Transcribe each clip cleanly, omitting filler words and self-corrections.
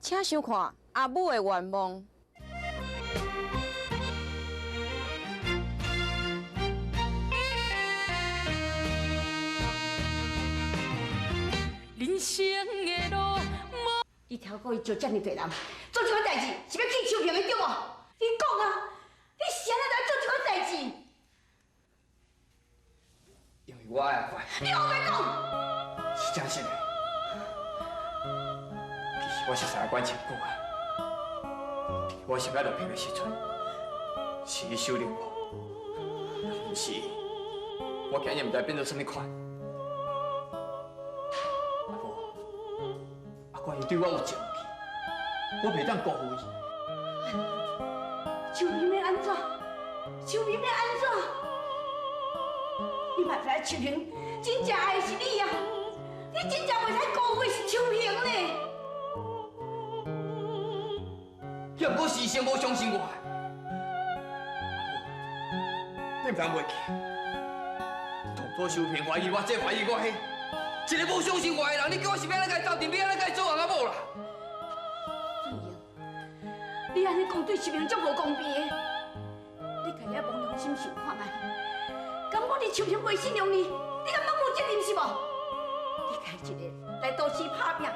請收看《阿母的願望》。人生的路，你超过伊招遮爾濟人，做這款代誌是欲去秋萍的對無？你講啊，你是按怎來做這款代誌？因為我愛阿快。你烏白講。是真實的。其實我熟似阿管真久啊，我熟甲落平的時陣，是伊收留我，毋是伊，我今日毋知變做啥物款。阿母，阿管伊對我有情意，我袂當辜負伊。秋萍欲按怎？秋萍欲按怎？你嘛知影秋萍真正愛的是你啊！你真正袂使辜負的是秋萍呢。也毋過是先無相信我。阿母，你毋通袂記，當初秋萍懷疑我這，懷疑我彼，一個無相信我的人，你叫我是欲按怎共伊鬥陣，欲按怎共伊做翁仔某啦？俊英，你按呢講對秋萍足無公平的，你家己也無良心想看覓，敢講你秋萍袂信任你，你敢攏無責任是無？你家己一个來都市拍拚，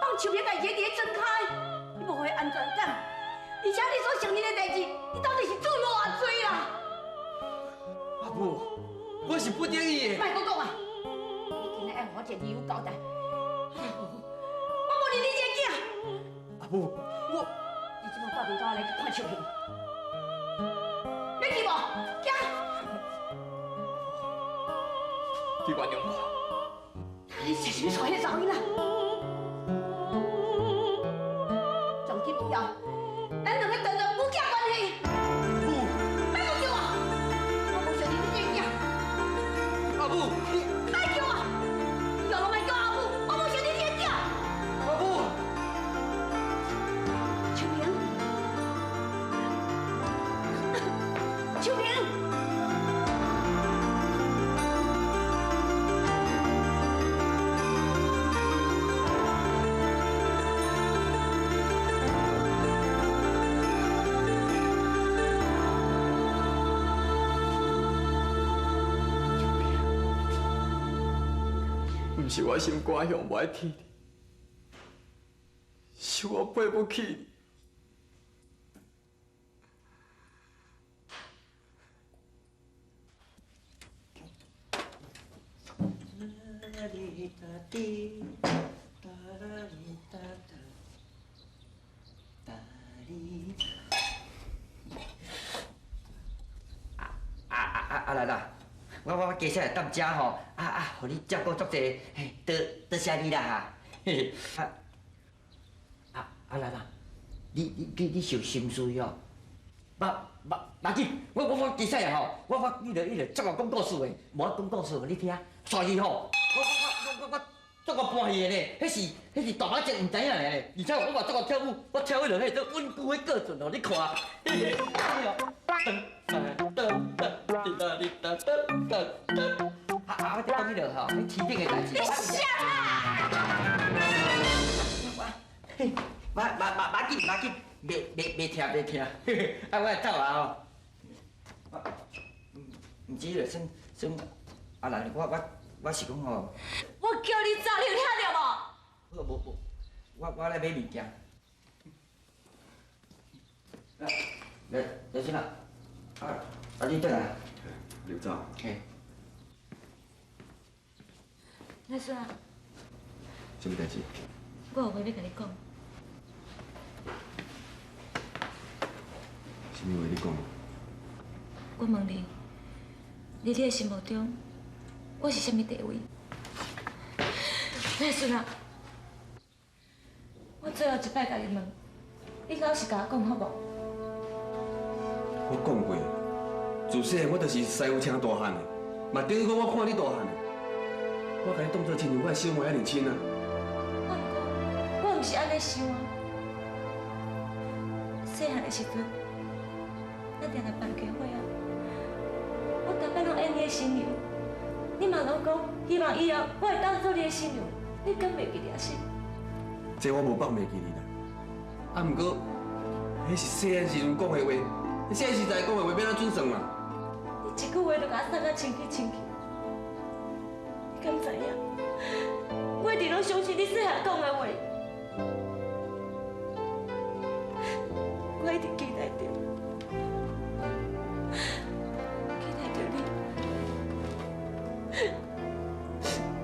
放秋萍家己佇咧莊跤，你無予伊安全感，而且你所承認的代誌，你到底是做偌濟啦？阿母，我是不得已的。莫閣講啊！你今日愛予我一個理由交代，阿母，我無認你這個囝。阿母，我，你這馬鬥陣佮我來去看秋萍，欲去無？行。你原諒我。你是啥物娶彼个查某囡仔？從今以後，咱兩个斷絕母囝關係。母，莫閣叫我，我無承認你這个囝。阿母，你，莫叫我，以後攏莫叫阿母，我無承認你這个囝。阿母，秋萍，秋萍。毋是我心肝向無愛天你，是我配不起你。啊啊啊啊來啦！我加下來踮遮吼，啊啊，予你照顧足濟，嘿，多多謝你啦哈。嘿嘿，啊啊啊來啦！你受心事哦。無無無緊，我加下來吼，我彼个足夠講故事的，無愛講故事予你聽。所以吼，我足夠歡喜的呢，彼是大把只毋知影爾呢，而且我嘛足夠跳舞，我跳彼落彼做穩固的過程哦，你看。嘿嘿，噔噔噔噔噔噔噔噔。啊啊！我伫講彼落吼，彼天頂的代誌。你啥啊？嘿，無無無無緊無緊，袂袂疼袂疼。啊，我會走啊吼。毋毋是就算算阿蘭，我是講吼。我叫你走，你有聽著無？無無，我來買物件。來來先啊，啊啊你轉來。劉總。嘿。來孫啊。啥物代誌？我有話欲共你講。啥物話你講？我問你，佇你的心目中，我是啥物地位？來孫啊，我最後一擺共你問，你老實共我講好無？我講過，自細我就是師傅請大漢的，嘛等於講我看你大漢的。我共你當作親像我的小妹遐爾親啊。我毋過，我毋是按呢想啊。細漢的時陣，咱定定辦家伙啊，我逐擺攏演你的新娘，你嘛攏講希望以後我會當做你的新娘，你敢袂記得啊？是？這我無放袂記你啦，啊，毋过，彼是细汉时阵讲的话，细汉时代讲的话，欲按怎准算啦？你一句话就共我送甲清气清气，你敢知影？我一直拢相信你细汉讲的话，我一直期待著，期待著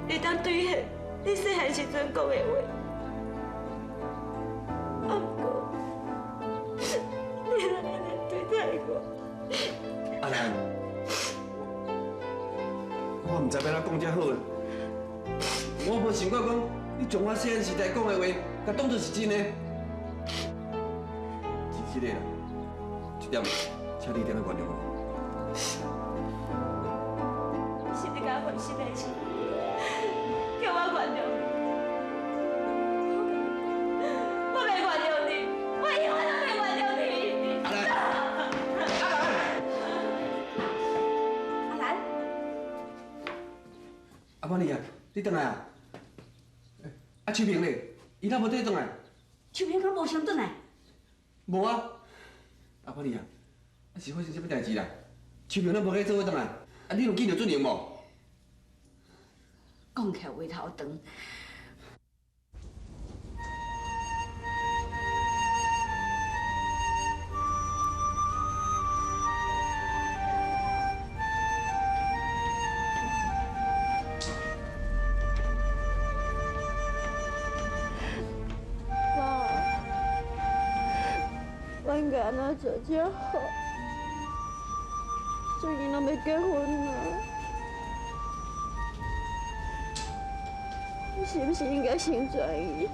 你，会当兑现你细汉时阵讲的话。啊，毋过，你哪按呢对待我？阿兰，我毋知欲按怎讲才好啦。我无想过讲，你将我细汉时代讲的话，共当作是真的。真实的啦，这点，请你一定要原谅我。是你共我分析的是，叫我原谅你。我袂原谅你，我永远都袂原谅你。阿兰，阿兰，阿兰，阿妈你啊，你转来啊？啊，秋萍咧，伊哪无缀转来？秋萍敢无先转来？无啊。阿婆你啊，啊是发生啥物代志啦？秋萍咱无去做伙转来，啊你有见著俊荣无？讲起来话头长。妈，我应该按怎做才好？最近拢欲结婚啊，我是毋是应该成全伊？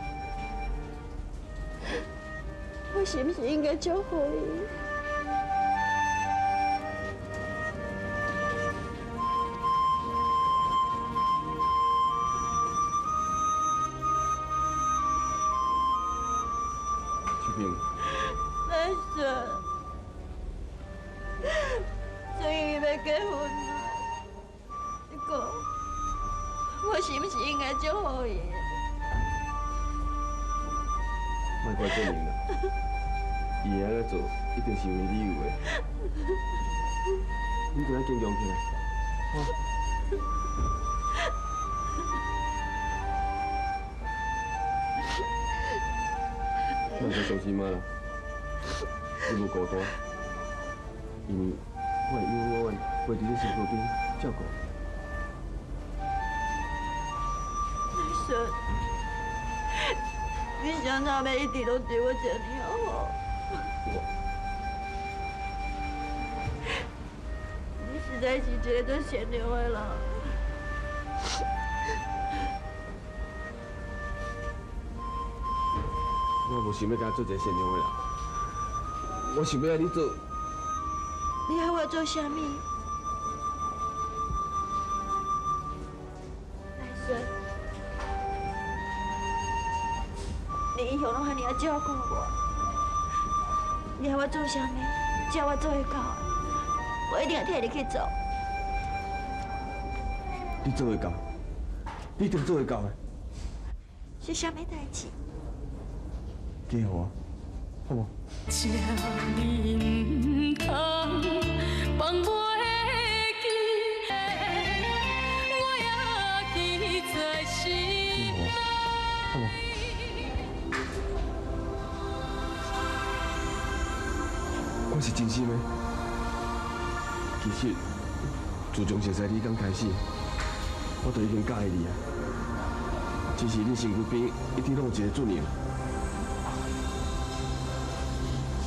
我是毋是应该祝福伊？秋萍，来顺，最近欲结婚啊，你讲，我是毋是应该祝福伊？莫怪俊荣啦，伊会按呢做，一定是有伊理由的。你就爱坚强起来，哈。莫阁伤心啊啦，你无孤单，因为我会永永远远陪伫你身躯边照顾。来顺，你是按怎欲一直拢对我这尔好？我你实在是一个足善良的人。我无想欲共做一个善良的人，我想欲爱你做。你爱我做啥物？来顺，你一向拢遐尔啊照顾我，你爱我做啥物？只要我做会到的，我一定会替你去做。你做会到，你一定做会到的。是啥物代志？嫁予我，好无？这呢毋通放袂记，我也记在心内。好无？我是真心的。其实，自从熟识你刚开始，我就已经佮意你啊。只是你身躯边一直拢有一个俊荣。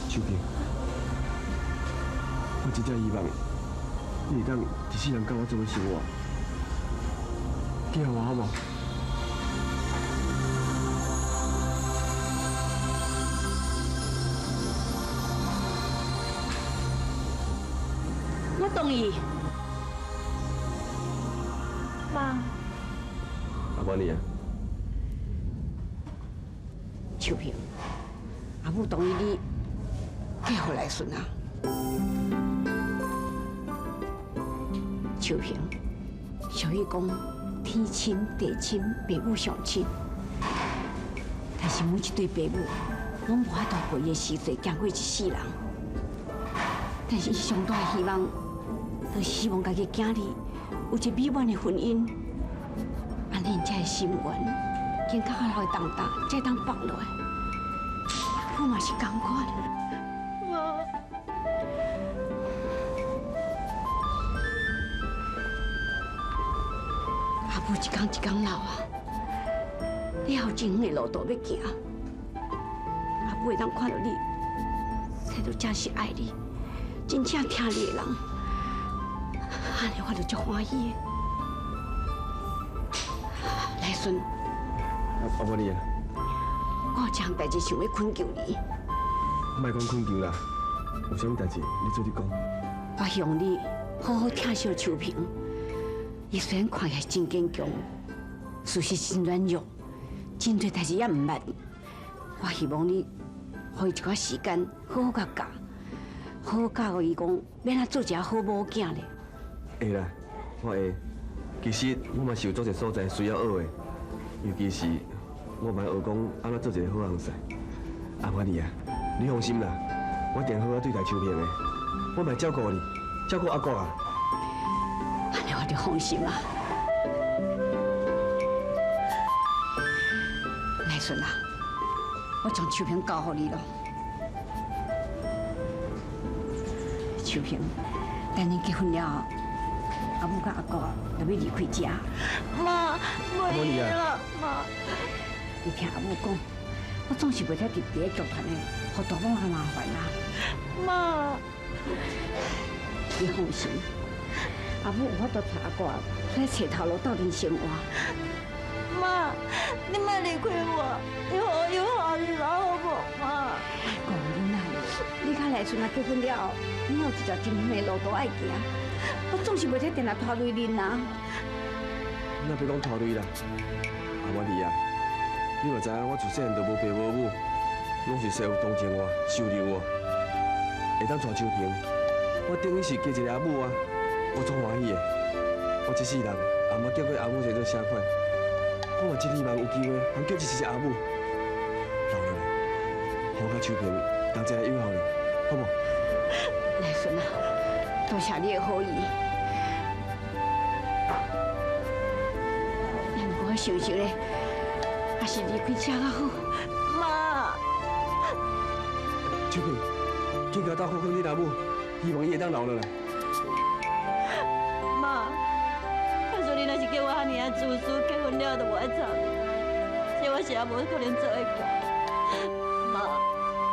秋萍，我真正希望你会当一世人佮我做伙生活，嫁予我好无？我同意。妈，阿妈你啊，秋萍，阿母同意你嫁予来顺啊。秋萍，俗语讲天亲地亲，父母上亲，但是每一对父母攏無法度過伊的時歲，行過一世人。但是伊上大的希望，就是希望家己囝兒有一個美滿的婚姻，按呢𪜶才會心願，肩胛仔的重擔才會當放落來。阿母嘛是仝款。媽，阿母一工一工老啊，你還有真遠的路途欲行。阿母會當看著你，這就真是愛你，真正疼你的人，按呢我就足歡喜的。來孫，阿母你啊，我有一項代誌想欲懇求你。莫講懇求啦，有啥物代誌你做咧講。我希望你好好疼惜秋萍。伊雖然看起來真堅強，事實真軟弱，真濟代誌也毋捌。我希望你，予伊一寡時間，好好共教，好好教予伊講，欲按怎做一个好某囝咧。會啦，我會。其實我嘛是有足濟所在需要學的，尤其是我嘛學講按怎做一個好翁婿。阿媽你啊，你放心啦，我一定好好對待秋萍的，我嘛會照顧你，照顧阿國啊。按呢我就放心啊。來孫啊，我將秋萍交予你囉。秋萍，等恁結婚了後，阿母佮阿國就欲離開遮。媽，袂啦，媽。你聽阿母講，我總是袂使佇佇咧劇團的，予大某較麻煩啊。媽，你放心，阿母有法度帶阿國出來揣頭路鬥陣生活。媽，你莫離開我，你予我有好日子好無？媽。講囡仔，你佮來孫仔結婚了後，你有一條真遠的路途愛行，我總是袂使定定拖累恁啊。那別講拖累啦，阿媽你啊，你嘛知影我自細漢就無爸無母，攏是師父同情我、收留我，會當娶秋萍，我等於是加一個阿母啊，我足歡喜的。我這世人也毋捌叫過阿母生做啥款，我嘛真希望有機會通叫一次阿母。留落來，予我佮秋萍同齊來養予你，好無？來孫啊，多謝你的好意。不過我想想咧，還是離開遮較好。媽，秋萍，緊共鬥看看你阿母，希望伊會當留落來。媽，假使你若是叫我按呢仔自私，結婚了就無愛睬你，這我是也無可能做會到。媽，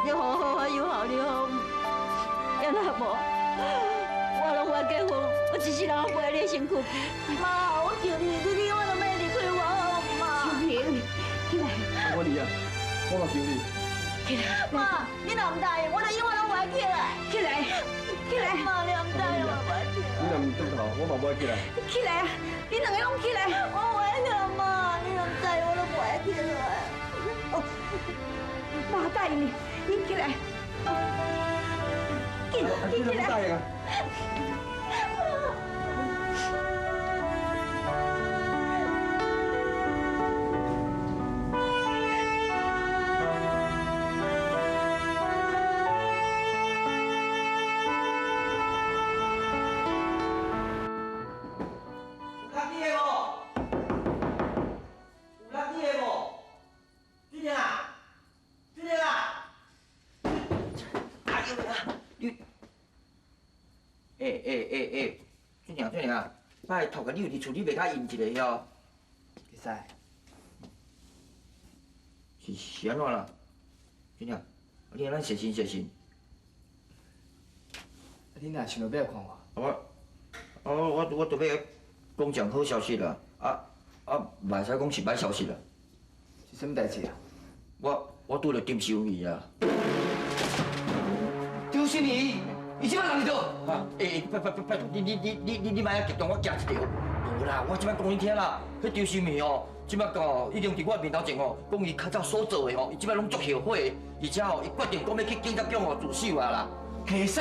你予我好好養予你好毋？也若無，我攏無愛結婚，我一世人攏陪佇你身軀邊。媽，我求你，你永遠都莫離開我好毋？媽。秋萍，起來。阿媽你啊，我嘛求你。起來。媽，你若毋答應，我就永遠攏無愛起來。起來，起來。媽，你若毋答應，我無愛起來。你若毋轉頭，我嘛無愛起來。起來啊！你兩個攏起來。我無愛起來，媽，你若毋答應，我攏無愛起來。媽答應你，你起來。緊，緊起來。答應啊！拜托啊！你有佇厝，你袂較闲一下哦？會使。是按怎啦？真正，你按咱小心小心。你若想著欲來看我？我著欲講一項好消息啦！嘛會使講是歹消息啦。是啥物代誌啊？我拄著丁秀儀啊。丁秀儀，伊這擺人佇佗？啊！拜拜拜託，你莫遐激動，我驚一條。無啦，我這擺講你聽啦，彼張新聞哦，這擺到已經佇我面頭前哦，講伊較早所做的吼，伊這擺攏足後悔的，而且吼，伊決定講欲去警察局哦自首啊啦。會使，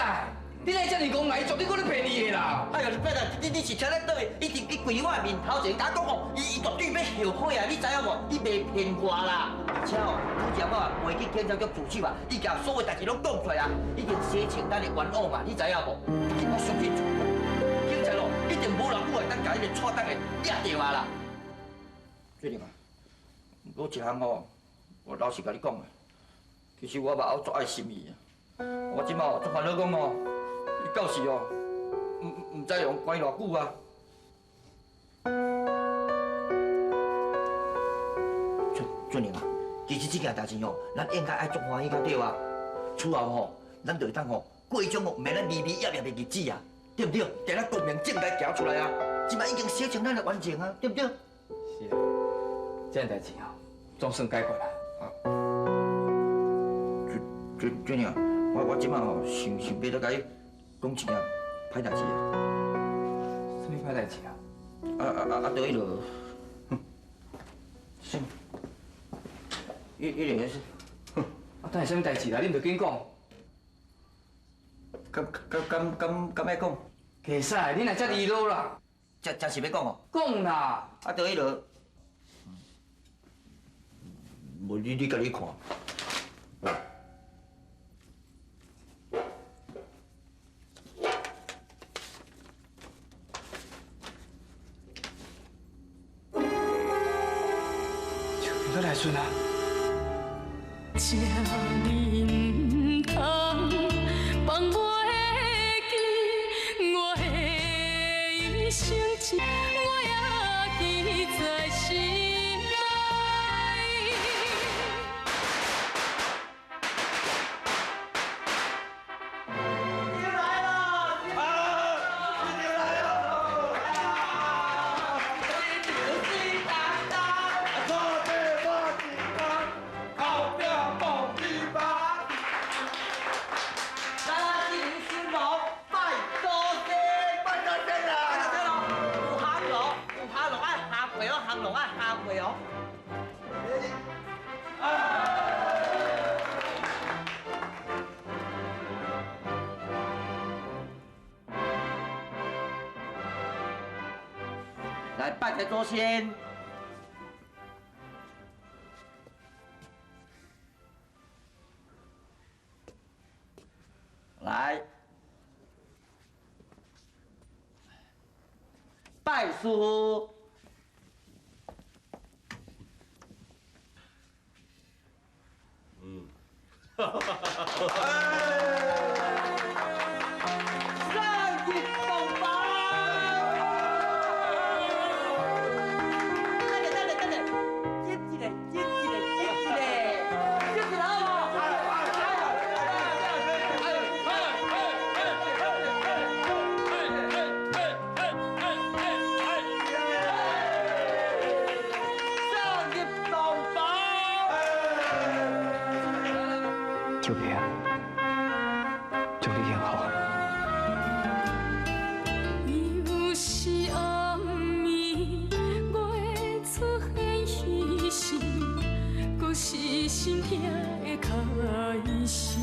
你哪遮尔戆来，绝对阁咧骗你的啦！哎呦，你别啦，你是听咧倒去？一直伊跪我面头前，共我讲哦，伊绝对欲后悔啊！你知影无？伊袂骗我啦，而且哦，拄则我袂去警察局自首啊，伊共所有代志拢讲出来啊，已经洗清咱的冤枉嘛，你知影无？我相信警察哦，一定无偌久会当共彼个错档的抓著啊啦。最近啊，有一项哦，我老实共你讲啊，其实我嘛足爱心伊啊，我这摆哦足烦恼讲哦。伊到时哦，毋知用关偌久啊。俊俊啊，其实这件代志哦，咱应该爱足欢喜才对啊。此后吼，咱就会当吼过一种哦，袂咱微微揠揠的日子啊，对毋对？定咱光明正大行出来啊，这摆已经写成咱的冤情啊，对毋对？是啊，这件代志哦，总算解决啦。啊，俊俊啊，我这摆吼想想欲咧共你讲一件歹代志啊！啥物歹代志啊？就彼落，哼，啥？彼个是，哼，啊，等下啥物代志啦？你毋著紧讲。敢欲讲？袂使，你若遮离落啦。真是欲讲哦？讲啦！啊，就彼落，无你家己看。来孙啊！这呢毋通放袂记，我的一生情，我也记在心内。你来了！啊！你来了！来拜个祖先。来，拜师傅。嗯。秋萍，祝你幸福。又是暗暝，月出现彼时，阁是心痛的开始。